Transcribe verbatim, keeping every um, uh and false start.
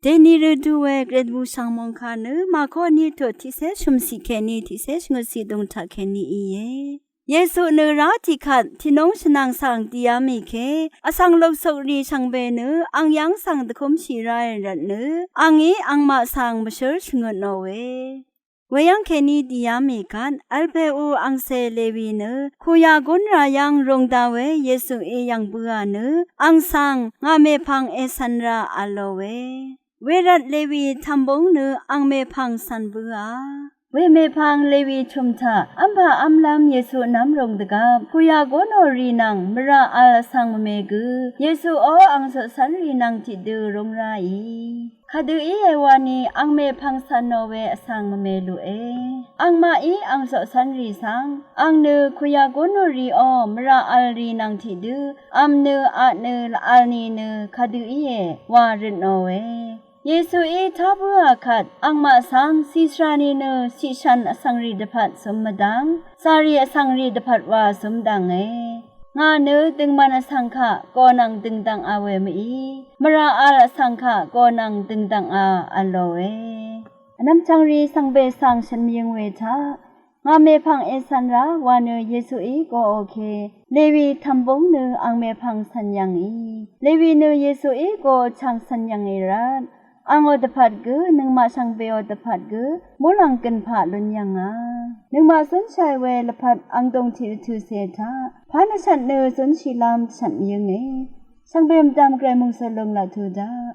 Dèni rø du we Gvray dvbù shv̀ng mòngkà nø Màko ni tut tiqcé shø̀mciq kèní tiqcé shvngøtciq dūng taq kèní íe. Yesu nø rá tiqkvt tìnúng shvnàng svng dìá mì ke, vsvng luksukrì shvngbe nø ang yv́ng svng dvkúmshì ráì rvtnø, angí angmaq svng mvshǿr shvngøtnò we. Weyv́ng kèní dìá mì kvt, vl pè u angcè Lewi nø kuyà gún rà yv́ng rūng da we Yesuí yv̀ng bǿà nø, ang svng ngà mèpvng ècv̄n rà v̄lò we. Wervt Lewi tv̀mbúng nø ang mèpvng cv̄n bǿà. Wemèpvng Lewi chø̀m taq v́mpà v́mlv́m Yesu nv́m rūng dvgvp kuyà gónò rì nvng mvrà vl vsvng mvme gø Yesu ó ang coqcv́nrì nvng tiqdø rūng ráì. Kadø íe wani ang mèpvng cv̄nò we vsvng mvme luqe. Angmaqí ang coqcv́nrì svng ang nø kuyà gónò rì ó mvrà vl rì nvng tiqdø v̄m nø aq nø lvvl ni nø kadø íe wa røtnò we. Yesuí tá bǿà kvt angmaq svng cìsvrà ni nø ciqshv̀n vsvngrì dvpvt zøm mvdv́ng, càrì vsvngrì dvpvt wa zøm dv̀nge. Ngà nø døngman vsvng kaq gø nvng døngdv̀ngà we mø̀í, mvrà vl vsvng kaq gø nvng døngdv̀ngà v̄lòe. Vnvm chv̀ngrì svngbe svng shø̀n mvyøng we taq ngà mèpvng ècv̄n rá wa nø Yesuí goò ke, Lewi tv̀mbúng nø ang mèpvng cv̄n yv̀ngì. Lewi nø Yesuí goò chv̀ng cv̄n yv̀ngì rvt, angò dvpvt gø nøngmaq shvngbeò dvpvt gø muqlàng gø̀npaq lún yv̀ngà. Nøngmaq zúnshàì we lvpat angdùng tiq rvtø̀cè taq pán vshvt nø zúnshìlv́m dvshvt mvyǿnge. Shvngbe mvdv̀m Gvray mòngsø lung laq tø̄ daq.